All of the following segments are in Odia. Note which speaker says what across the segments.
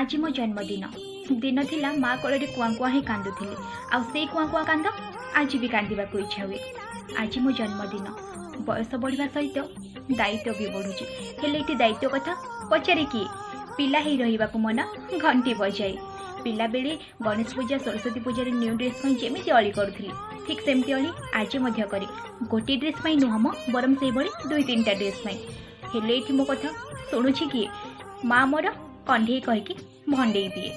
Speaker 1: ଆଜି ମୋ ଜନ୍ମଦିନ। ଦିନ ଥିଲା, ମା କୋଳରେ କୁଆଁ କୁଆଁ ହେଇ କାନ୍ଦୁଥିଲି, ଆଉ ସେଇ କୁଆଁ କୁଆଁ କାନ୍ଦ ଆଜି ବି କାନ୍ଦିବାକୁ ଇଚ୍ଛା ହୁଏ। ଆଜି ମୋ ଜନ୍ମଦିନ। ବୟସ ବଢ଼ିବା ସହିତ ଦାୟିତ୍ୱ ବି ବଢ଼ୁଛି, ହେଲେ ଏଠି ଦାୟିତ୍ୱ କଥା ପଚାରେ କିଏ? ପିଲା ହେଇ ରହିବାକୁ ମନ ଘଣ୍ଟି ବଜାଏ। ପିଲାବେଳେ ଗଣେଶ ପୂଜା, ସରସ୍ୱତୀ ପୂଜାରେ ନ୍ୟୁ ଡ୍ରେସ୍ ପାଇଁ ଯେମିତି ଅଳି କରୁଥିଲି, ଠିକ୍ ସେମିତି ଅଳି ଆଜି ମଧ୍ୟ କରେ। ଗୋଟିଏ ଡ୍ରେସ୍ ପାଇଁ ନୁହଁ ମ, ବରଂ ସେଇଭଳି ଦୁଇ ତିନିଟା ଡ୍ରେସ୍ ପାଇଁ। ହେଲେ ଏଇଠି ମୋ କଥା ଶୁଣୁଛି କିଏ? ମା ମୋର କଣ୍ଢେଇ କହିକି ଭଣ୍ଡେଇ ଦିଏ।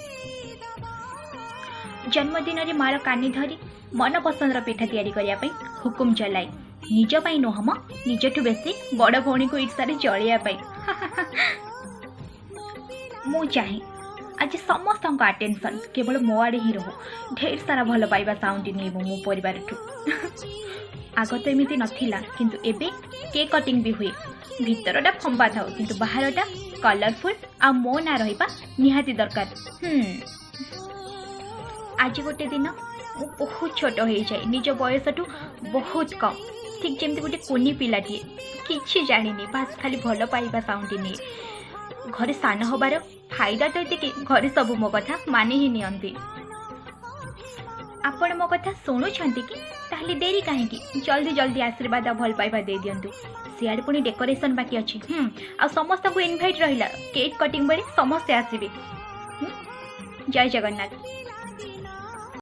Speaker 1: ଜନ୍ମଦିନରେ ମାର କାନି ଧରି ମନ ପସନ୍ଦର ପିଠା ତିଆରି କରିବା ପାଇଁ ହୁକୁମ ଚଲାଏ। ନିଜ ପାଇଁ ନୁହଁ ମ, ନିଜଠୁ ବେଶୀ ବଡ଼ ଭଉଣୀକୁ ଈର୍ଷାରେ ଜଳିବା ପାଇଁ। ମୁଁ ଚାହେଁ ଆଜି ସମସ୍ତଙ୍କ ଆଟେନସନ୍ କେବଳ ମୋ ଆଡ଼େ ହିଁ ରହୁ। ଢେର ସାରା ଭଲ ପାଇବା ସାଉଣ୍ଡ ନିଏ ମୁଁ ମୋ ପରିବାରଠୁ। ଆଗ ତ ଏମିତି ନଥିଲା, କିନ୍ତୁ ଏବେ କେକ୍ କଟିଂ ବି ହୁଏ। ଭିତରଟା ଫମ୍ପା ଥାଉ, କିନ୍ତୁ ବାହାରଟା କଲରଫୁଲ୍ ଆଉ ମୋ ନାଁ ରହିବା ନିହାତି ଦରକାର। ଆଜି ଗୋଟେ ଦିନ ମୁଁ ବହୁତ ଛୋଟ ହେଇଯାଏ, ନିଜ ବୟସଠୁ ବହୁତ କମ୍। ଠିକ୍ ଯେମିତି ଗୋଟେ କୁନି ପିଲାଟିଏ, କିଛି ଜାଣିନି, ବାସ୍ ଖାଲି ଭଲ ପାଇବା ସାଉଣ୍ଡ ନିଏ। ଘରେ ସାନ ହବାର ଫାଇଦା ତ ଏତିକି, ଘରେ ସବୁ ମୋ କଥା ମାନି ହିଁ ନିଅନ୍ତି। ଆପଣ ମୋ କଥା ଶୁଣୁଛନ୍ତି କି? ତାହେଲେ ଡେରି କାହିଁକି? ଜଲ୍ଦି ଜଲ୍ଦି ଆଶୀର୍ବାଦ ଆଉ ଭଲ ପାଇବା ଦେଇଦିଅନ୍ତୁ। ସିଆଡ଼େ ପୁଣି ଡେକୋରେସନ୍ ବାକି ଅଛି। ଆଉ ସମସ୍ତଙ୍କୁ ଇନଭାଇଟ୍ ରହିଲା, କେକ୍ କଟିଂ ବେଳେ ସମସ୍ତେ ଆସିବେ। ଜୟ ଜଗନ୍ନାଥ।